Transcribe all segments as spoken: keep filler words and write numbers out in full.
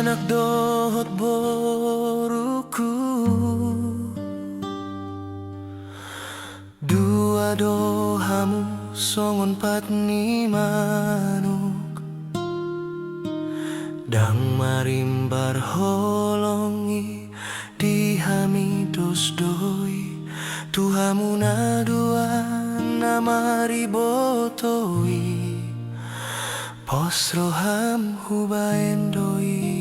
Anak dohot boruku, dua do hamu songon pat ni manuk. Ndang marimbar holong i di hami dos do i, tu hamu na dua na mariboto i. Pos roham hubaen do i.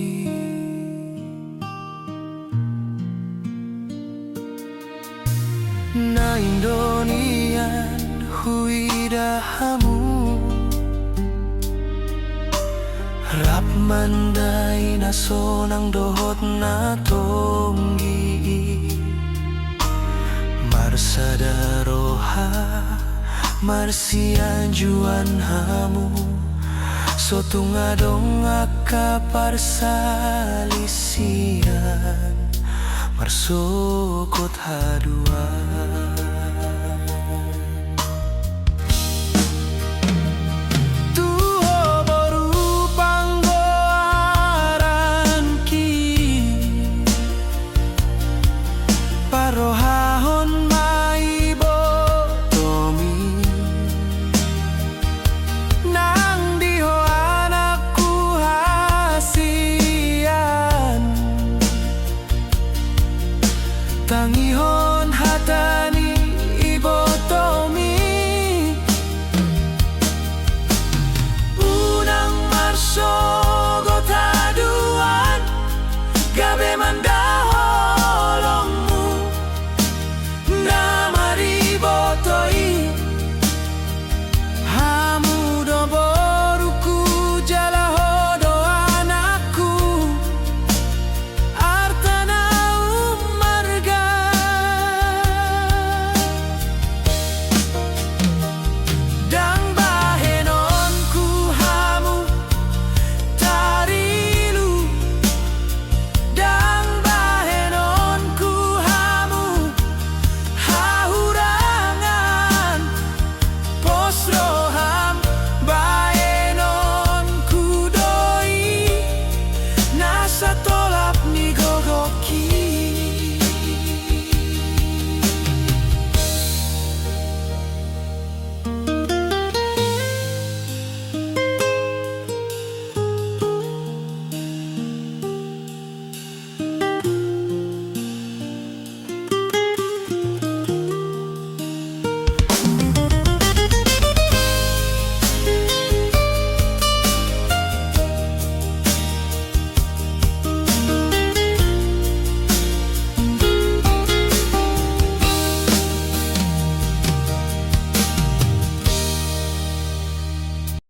Naeng do nian huida hamu rap mandai na sonang dohot na tonggi i. Marsada roha marsianjuan hamu, so tung adong angka parsalisian marsokot haduan.